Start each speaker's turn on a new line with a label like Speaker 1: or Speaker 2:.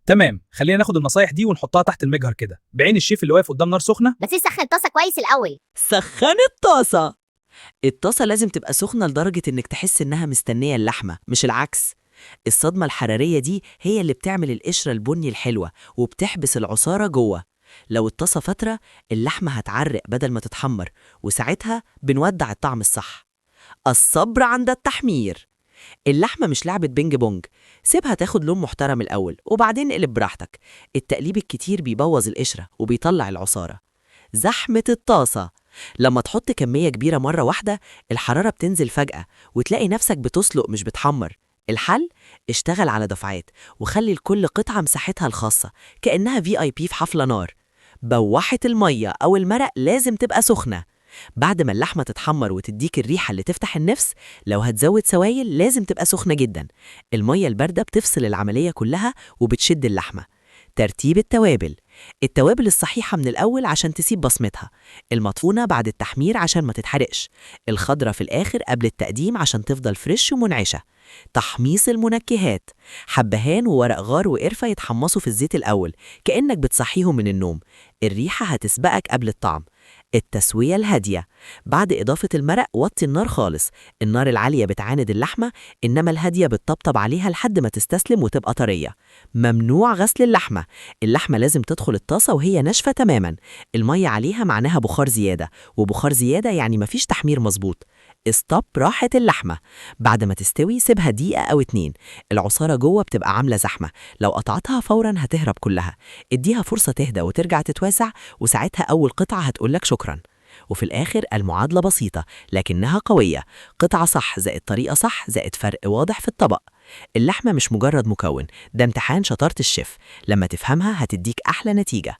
Speaker 1: تمام، خلينا ناخد النصايح دي ونحطها تحت المجهر كده بعين الشيف اللي واقف قدام نار سخنه.
Speaker 2: بس سخن الطاسه كويس الاول.
Speaker 3: سخن الطاسة. الطاسة لازم تبقى سخنة لدرجة إنك تحس إنها مستنية اللحمة، مش العكس. الصدمة الحرارية دي هي اللي بتعمل القشرة البني الحلوة وبتحبس العصارة جوه. لو الطاسة فترة، اللحمة هتعرق بدل ما تتحمر، وساعتها بنودع الطعم الصح. الصبر عند التحمير. اللحمة مش لعبة بينج بونج، سيبها تاخد لون محترم الأول وبعدين اقلب براحتك. التقليب الكتير بيبوظ القشرة وبيطلع العصارة. زحمة الطاسة. لما تحط كمية كبيرة مرة واحدة، الحرارة بتنزل فجأة وتلاقي نفسك بتسلق مش بتحمر. الحل؟ اشتغل على دفعات وخلي لكل قطعة مساحتها الخاصة، كأنها VIP في حفلة نار. بوحة المية أو المرق لازم تبقى سخنة. بعد ما اللحمة تتحمر وتديك الريحة اللي تفتح النفس، لو هتزود سوايل لازم تبقى سخنة جدا. المية الباردة بتفصل العملية كلها وبتشد اللحمة. ترتيب التوابل. التوابل الصحيحة من الأول عشان تسيب بصمتها، المطحونة بعد التحمير عشان ما تتحرقش، الخضرة في الآخر قبل التقديم عشان تفضل fresh ومنعشة. تحميص المنكهات. حبهان وورق غار وقرفة يتحمصوا في الزيت الأول كأنك بتصحيهم من النوم، الريحة هتسبقك قبل الطعم. التسوية الهادية. بعد إضافة المرق وطي النار خالص. النار العالية بتعاند اللحمة، إنما الهادية بتطبطب عليها لحد ما تستسلم وتبقى طرية. ممنوع غسل اللحمة. اللحمة لازم تدخل الطاسة وهي ناشفة تماما. المية عليها معناها بخار زيادة، وبخار زيادة يعني مفيش تحمير مظبوط. stop راحة اللحمة. بعد ما تستوي سيبها دقيقة أو اتنين. العصارة جوه بتبقى عاملة زحمة، لو قطعتها فورا هتهرب كلها. اديها فرصة تهدى وترجع تتوسع، وساعتها أول قطعة هتقولك شكرا. وفي الآخر المعادلة بسيطة لكنها قوية: قطعة صح زائد طريقة صح زائد فرق واضح في الطبق. اللحمة مش مجرد مكون، ده امتحان شطارة الشيف. لما تفهمها هتديك أحلى نتيجة.